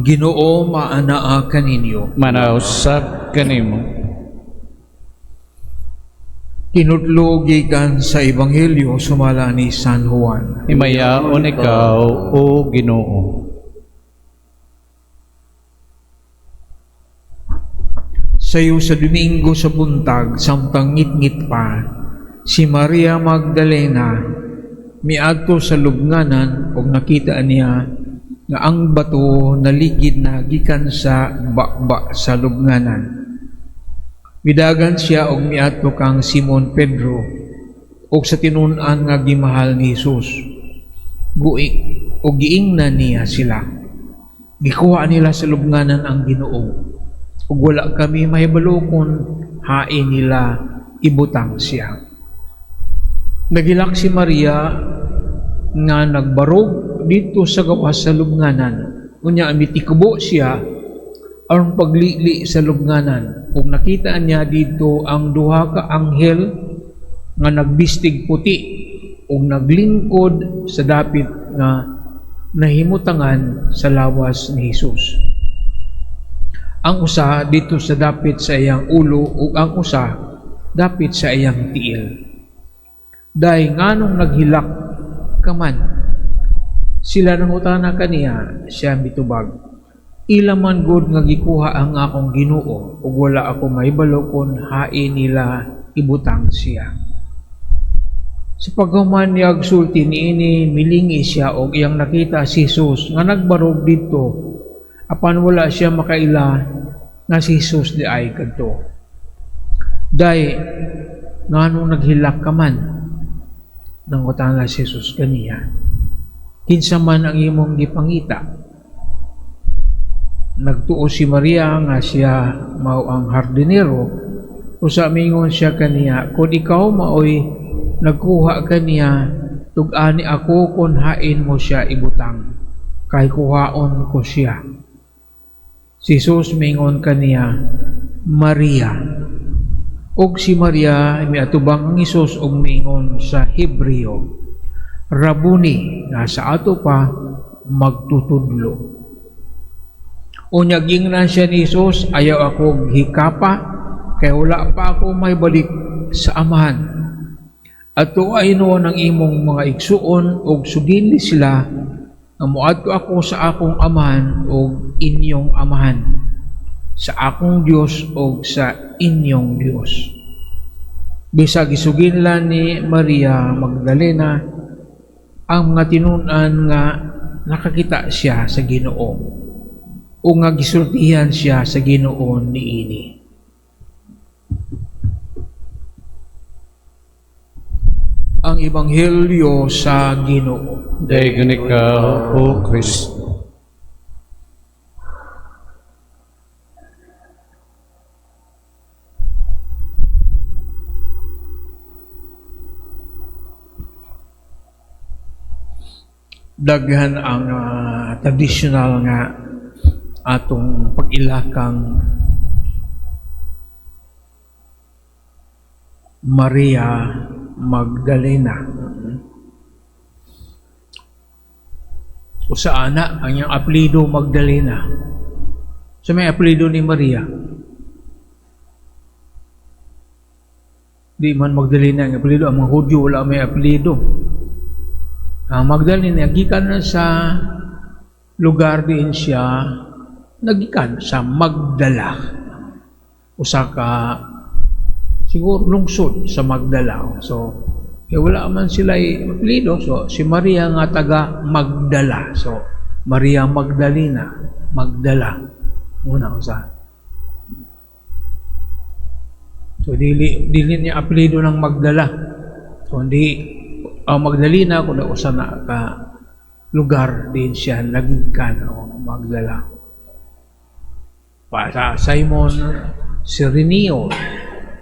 Ginoo, maanaa kaninyo. Manausab kanimo. Kinutlo gikan sa Ebanghelyo sumala ni San Juan. Himayaon ikaw, o Ginoo. Sayo sa Domingo sa buntag, samtang ngitngit pa, si Maria Magdalena miadto sa lubnganan ug nakita niya nga ang bato naligid na gikan sa baba sa lubnganan. Midagan siya og miadto kang Simon Pedro ug sa tinun-an nga gimahal ni Jesus. Gui og giingnan niya sila. Gikuha nila sa lubnganan ang Ginoo ug wala kami mahibalo kon hain nila ibutang siya. Nagilak si Maria nga nagbarog didto sa gawas sa lubnganan. Unya mitikubo siya aron paglili sa lubnganan ug nakita niya didto ang duha ka anghel nga nagbistig puti ug naglingkod sa dapit nga nahimutangan sa lawas ni Jesus. Ang usa didto sa dapit sa iyang ulo ug ang usa dapit sa iyang tiil. "Day, nganong naghilak ka man?" sila nangutana kaniya. Siya mitubag, "Ila man gud nga gikuha ang akong Ginoo ug wala ako mahibalo kon hain nila ibutang siya." Sa paghuman niya sulti niini, milingi siya og iyang nakita si Jesus nga nagbarog didto, apan wala siya makaila nga si Jesus diay kadto. "Day, nganong naghilak ka man?" nangutana si Jesus kaniya. "Kinsa man ang imong gipangita?" Nagtuo si Maria nga siya mao ang hardinero, usa mingon siya kaniya, "Kung ikaw maoy nagkuha kaniya, tug-ani ako kung hain mo siya ibutang, kay kuhaon ko siya." Si Jesus mingon kaniya, "Maria." Og si Maria miatubang ang Hesus og miingon sa Hebreo, "Rabuni," nga sa ato pa magtutudlo. Unya giingnan siya ni Jesus, "Ayaw ako hikapa, kay wala pa ako maybalik sa Amahan. Adtoa hinuon ang imong mga igsuon og sugili sila nga moadto ako sa akong Amahan og inyong Amahan, sa akong Dios og sa inyong Dios." Bisag gisuginlan ni Maria Magdalena ang mga tinun-an nga nakakita siya sa Ginoo o nga gisultihan siya sa Ginoo niini. Ang Ebanghelyo sa Ginoo. Daygon ikaw, O Kristo. Daghan ang traditional nga atong pag-ilakang Maria Magdalena. Usa ana ang iyang apelyido, Magdalena. Sa may apelyido ni Maria? Di man Magdalena ang apelyido. Ang mga Hudyo wala may apelyido. Ang Magdalena gikan na sa lugar din siya nagikan sa Magdala. Usa ka siguro lungsod sa Magdala. So, eh, wala man sila apelyido. So, si Maria nga taga Magdala. So, Maria Magdalena, Magdala. Una usa. So, dili niya apelyido ng Magdala. So, hindi ang Magdalena kundi usa na ka lugar din siya nagikan o Magdala. Pa sa Simon Sirineo,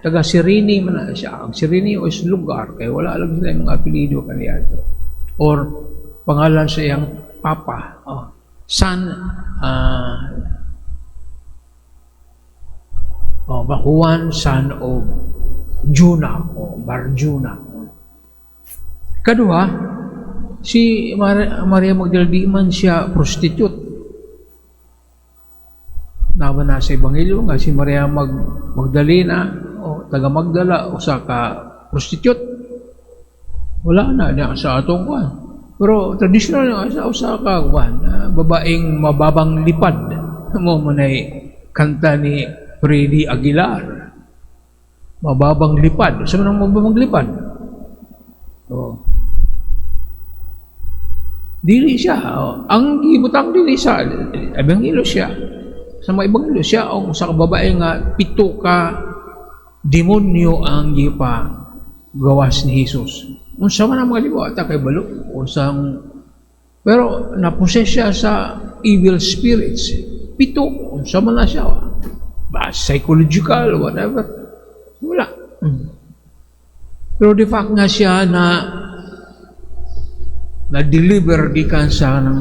taga Sirini man na siya. Ang Sirineo is lugar kay wala lang sila mga apelyido kaniadto. Or pangalan sa iyang papa, oh, San oh, ba Juan son of Juna o Barjuna. Kaduha, si Maria Magdalena di man siya prostitute. Naa na sa Ebanghelyo nga si Maria Magdalena o taga Magdala, usa ka prostitute. Wala na na sa atong kwan. Pero traditional nga sa usa ka kwan, babaeng mababang lipad mo manay kanta ni Freddie Aguilar. Mababang lipad. Sa manang mababang lipad? Oh. Dili siya. Oh. Ang gibutang dili sa Ebanghelyo siya. Sa mga Ebanghelyo siya ang usa ka babae nga pito ka demonyo ang gipa gawas ni Jesus. Unsa man ang mga liwata kay balo, unsang pero na-possess siya sa evil spirits. Pito, unsa man na siya. Ba, psychological, whatever. Wala. Pero the fact nga siya na na-deliver gikan sa ng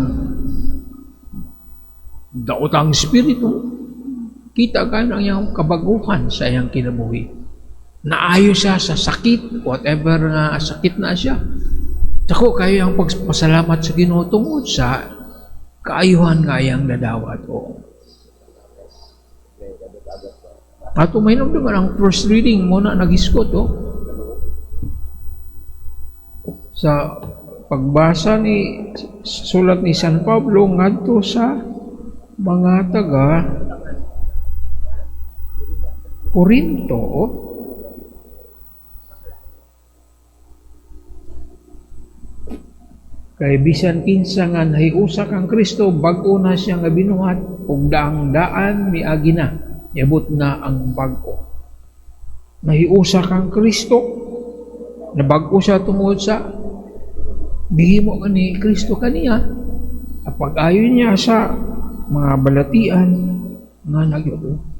daotang espiritu, kita ka ng iyang kabaguhan sa iyang kinabuhi. Naayo siya sa sakit, whatever nga sakit na siya. Dako kayo ang pagpasalamat sa Ginoo tungod sa kaayuhan nga iyang nadawat. Oo. Ato may naman ang first reading mo na nagiskot, oh. Sa pagbasa ni sulat ni San Pablo ngadto sa mga taga Korinto, oh. Kay bisan kinsa nga nahiusa kang Kristo, bag-o na siya nga binuhat ug daang daan miagi na, niabot na ang bag-o. Nahiusa kang Kristo, nabag-o siya tungod sa gihimo ni Kristo kaniya, pag-ayo niya sa mga balatian nga nagyo.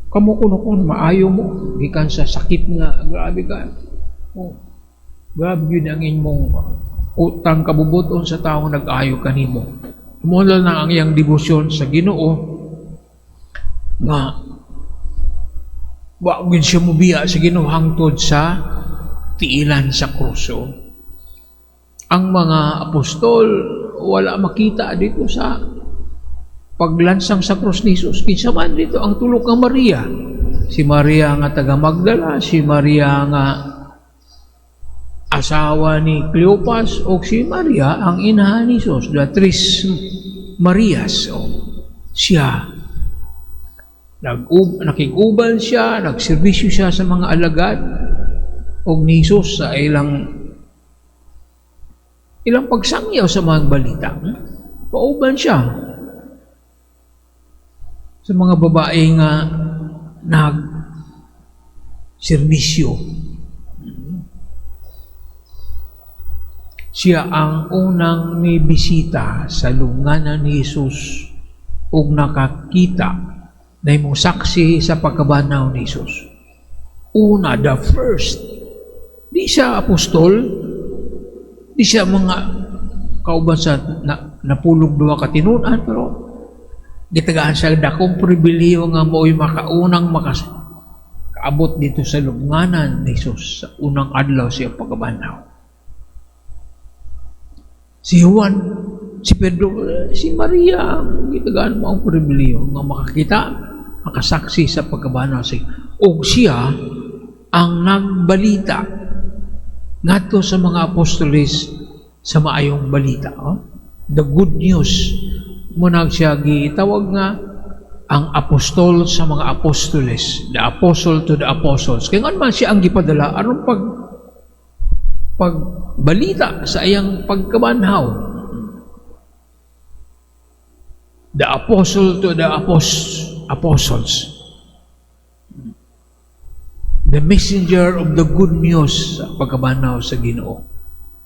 Kamo kuno kun maayo mo gikan sa sakit nga grabe ka. Oh, grabe gyud ang inyong utang kabubuton sa taong nag-ayo kanimo. Muna na ang iyang debosyon sa Ginoo nga wa gyud siya mobiya sa Ginoo hangtod sa tiilan sa krus. Ang mga apostol wala makita dito sa paglansang sa krus ni Jesus. Kinsa man dito ang tulo ka Maria? Si Maria nga taga Magdala, si Maria nga asawa ni Cleopas, o si Maria ang inahan ni Jesus, the tres Marias. O, siya nakiguban siya, nagserbisyo siya sa mga alagad og ni Jesus sa ilang ilang pagsangyaw sa mga balita. Pauban siya sa mga babae nga nagserbisyo. Siya ang unang mibisita sa lunganan ni Jesus ug nakakita na imong saksi sa pagkabanaw ni Jesus. Una, the first. Di siya apostol, di siya mga kauban sa napulog duha ka tinun-an, pero gitagaan siya dakong pribilehiyo nga mao'y makaunang makaabot dito sa lubnganan ni Jesus sa unang adlaw siya pagkabanaw. Si Juan, si Pedro, si Maria, ang gitagaan mo ang pribilehiyo nga makakita, makasaksi sa pagkabanaw siya. O siya ang nagbalita ngadto sa mga apostoles sa maayong balita. Oh? The good news. Munag siya gitawag nga ang apostol sa mga apostoles, the apostle to the apostles. Kaya nga man siya ang gipadala aron pagbalita sa iyang pagkabanhaw. The apostle to the apostles. The messenger of the good news sa pagkabanhaw sa Ginoo.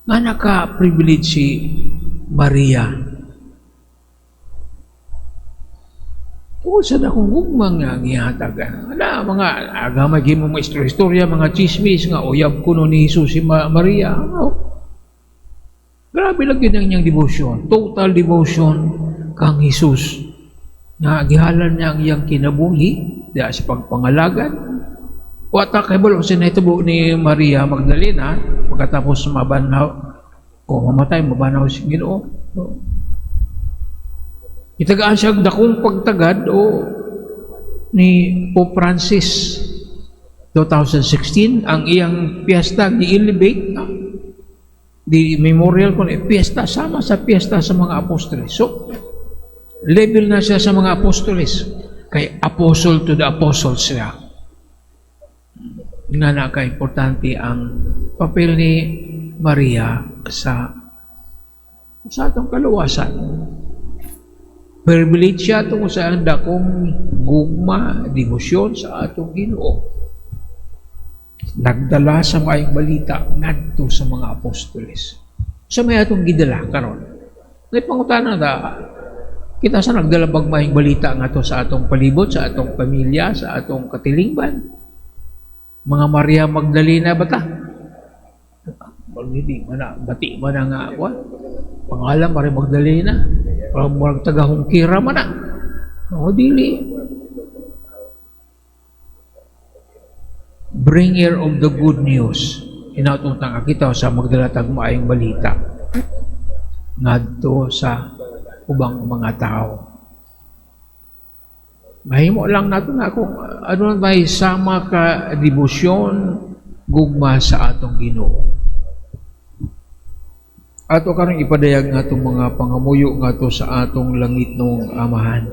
Nga naka-privilege si Maria. Tungkol sa dakong gugmang nga gihatag. Ala, mga agama gimo mga istorya-istorya, mga chismis nga uyab kuno ni Jesus si Maria. Oh. Grabe lang yun ang iyang devotion. Total devotion kang Jesus. Nga gihalan niya ang iyang kinabuhi diha sa pagpangalagan. Wa ta kahibalo sa nahitabo ni Maria Magdalena pagkatapos mabanhaw o mamatay, mabanaw si Ginoo. No? Itagaan siya dakong pagtagad o Ni Pope Francis, 2016, ang iyang piyesta gi-elevate na di memorial kon piyesta sama sa piyesta sa mga apostoles. So level na siya sa mga apostoles kay apostle to the apostles siya. Nga na ka-importante ang papel ni Maria sa atong kaluwasan. Privilege siya tungod sa ang dakong gugma, debosyon sa atong Ginoo. Nagdala sa maayong balita ngadto sa mga apostoles. Sa may atong gidala karon. May pangutana ta, kita sa nagdala bag maayong balita ngadto sa atong palibot, sa atong pamilya, sa atong katilingban? Mga Maria Magdalena ba ta? Hindi man na, bati man na nga ako. Pangalan, Maria Magdalena. Parang murag taga Hungkira man na. O, dili. Bringer of the good news. Hinatutang kita sa magdala tag maayong balita ngadto sa ubang mga tao. Mahimo lang nato na kung ano may sama ka debosyon, gugma sa atong Ginoo. Ato karon ipadayag nga atong mga pangamuyo ngadto sa atong langitnong Amahan.